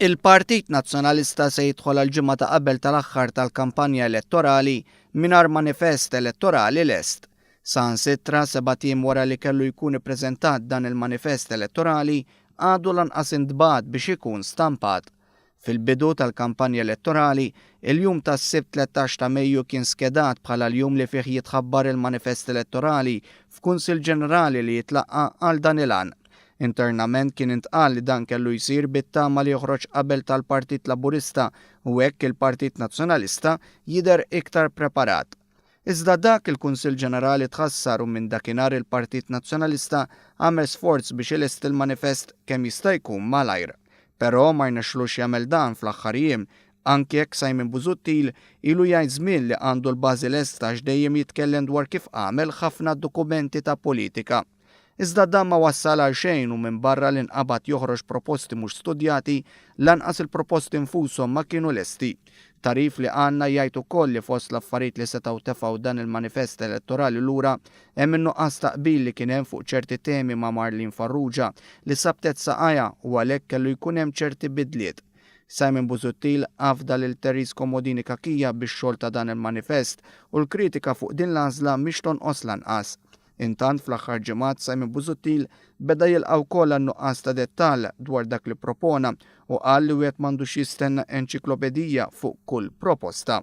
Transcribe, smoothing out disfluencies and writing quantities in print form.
Il-Partit Nazzjonalista se jidħol għall-ġimgħa ta' qabel tal-aħħar tal-kampanja elettorali mingħajr manifest elettorali lest. Saħansitra sebat ijiem wara li kellu jkun ippreżentat dan il-manifest elettorali għadu lanqas intbagħat biex ikun stampat. Fil-bidu tal-kampanja elettorali, il-jum tas-Sibt 13 ta' Mejju kien skedat bħala l-jum li fih jitħabbar il-manifest elettorali f'Kunsill Ġenerali li jitlaqqa' għal dan il-għan. Internament kien intqal li dan kellu jsir bit-tama li joħroġ qabel tal-Partit Laburista u hekk il-Partit Nazzjonalista jidher iktar preparat. Iżda dak il-Kunsill Ġenerali tħassar u minn dakinhar il-Partit Nazzjonalista għamel sforz biex ilesti l-manifest kemm jista' jkun malajr. Però ma rnexxlux jagħmel dan fl-aħħar jiem, anki jekk Simon Busuttil ilu jgħid żmien li għandu l-bażi lesta għax dejjem jitkellem dwar kif għamel ħafna dokumenti ta' politika. Iżda dan ma wassal għal xejn u minbarra li nqabad joħroġ proposti mhux studjati, lanqas il-proposti nfushom ma kienu lesti. Tagħrif li għandna jgħid ukoll li fost l-affarijiet li setgħu tefgħu dan il-manifest elettorali lura hemm in-nuqqas ta' qbil li kien hemm fuq ċerti temi ma' Marlene Farrugia li sabtet saqajha u għalhekk kellu jkun hemm ċerti bidliet. Simon Busuttil afda lil Therese Comodini Cachia bix-xogħol ta' dan il-manifest u l-kritika fuq din l-għażla mhix tonqos lanqas. Intant fl-aħħar ġimgħat Simon Busuttil beda jilqa' wkoll għan-nuqqas ta' dettall dwar dak li ppropona u qal li wieħed m'għandux jistenna enċiklopedija fuq kull proposta.